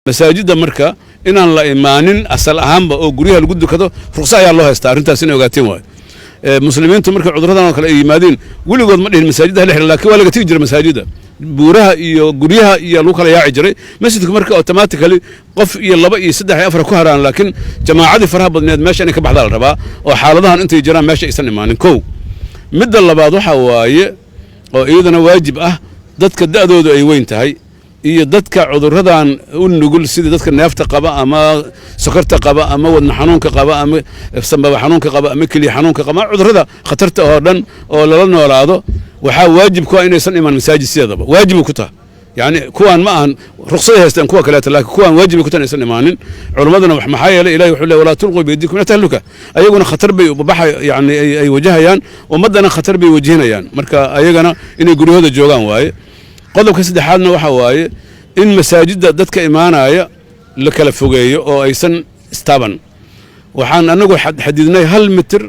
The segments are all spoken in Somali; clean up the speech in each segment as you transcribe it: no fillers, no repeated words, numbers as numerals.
Masaajidda marka inaan la imaanin asal ahaanba oo guryaha lagu dukado ruqso ayaa loo haystaa. Arrintaas inay ogaateen waayo. Muslimiintu markay cuduradan oo kale ay yimaadeen, weligood ma dhihin masaajidda hala xira, laakiin waa laga tegi jiray masaajidda. Buuraha iyo guryaha iyo lagu kala yaaci jiray masjidku. Marka automatically qof iyo laba iyo saddex iyo afar ku haraan, laakiin jamaacadii faraha badneed meesha inay ka baxdaa la rabaa oo xaaladahan intay jiraan meesha aysan imaanin. Kow. Midda labaad waxaa waaye oo iyadana waajib ah, dadka da'doodu ay weyn tahay iyo dadka cudurradan u nugul, sida dadka neefta qaba ama sokorta qaba ama wadna xanuunka qaba ama sambaba xanuunka qaba ama keliya xanuunka qaba ama cudurrada khatarta oo dhan oo lala noolaado, waxaa waajib ku ah inaysan iman masaajid. Sideedaba waajib ku tahay. Yani kuwaan ma ahan ruqsaday haysteen kuwa kaleeto, laakiin kuwaan waajib ku tahay inaysan imaanin. Culimmaduna, maxaa yeelay Ilahi wuxuu leeyahay: "Walaa tulquu biyadikum ila tahluka." Ayaguna khatar bay baxa, yani ay wajahayaan, ummaddana khatar bay wajihinayaan. Marka ayagana inay guryahooda joogaan waaye. Qodobka saddexaadna waxaa waaye in masaajidda dadka imaanaya la kala fogeeyo oo aysan istaaban. Waxaan anagu xadidnay 1 mitir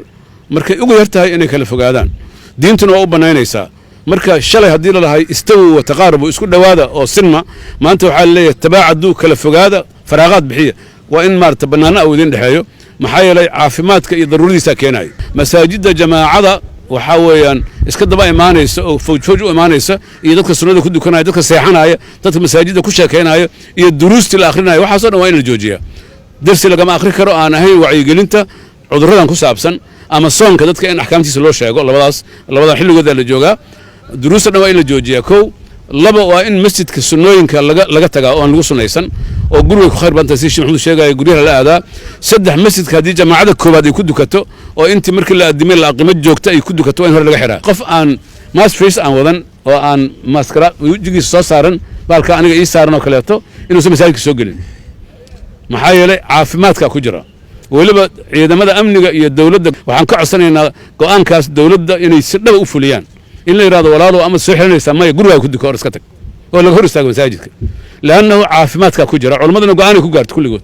markay ugu yar tahay inay kala fogaadaan. Diintuna waa u bannaynaysaa. Marka shalay haddii lalahay "istawu wa taqaarabu", isku dhowaada oo sinma, maanta waxaa laleeyahay "tabaacaduu", kala fogaada, faraaqaad bixiya. Waa in maarata bannaano au idin dhexeeyo, maxaa yeelay caafimaadka iyo daruuradiisaa keenaya. Masaajidda jamaacada waxaa weeyaan iska daba imaanaysa oo fawjfawj u imaanaysa iyo dadka sunnada ku dukanaya, dadka seexanaya, dadka masaajidda ku sheekaynaya iyo duruustii la akrinaya, waxaasoo dhan waa in la joojiyaa. Darsi lagama akhri karo aan ahayn wacyigelinta cudurradan ku saabsan ama soonka dadka in axkaamtiisa loo sheego. Labadaas, labadan xilligooda la joogaa. Duruusta dhan waa in la joojiyaa, kow. Laba, waa in masjidka sunnooyinka laga tagaa oo aan lagu sunnaysan oo guriga ku khayr badan tahay, si Sheekh Maxamuud sheegaya, guryaha la aadaa. Saddex, masjidka haddii jamaacada koowaad ay ku dukato oo intii markii la addimay la aqimo joogta ay ku dukato, waa in hore laga xiraa. Qof aan mask face aan wadan oo aan maaskara wejigiisa soo saaran, baalka aniga ii saaran oo kaleeto, inuusan masaajidka soo gelin, maxaa yeelay caafimaadka ku jira. Weliba ciidamada amniga iyo dowladda waxaan ka codsanaynaa go'aankaas dowladda inay si dhaba u fuliyaan, in la yidhahdo: "Walaalow, ama soo xiranaysaa maya, gurigaa ku duka or iska tag," oo laga hor istaago masaajidka, leannahu caafimaadkaa ku jira. Culammaduna go'aanay ku gaarto kulligood.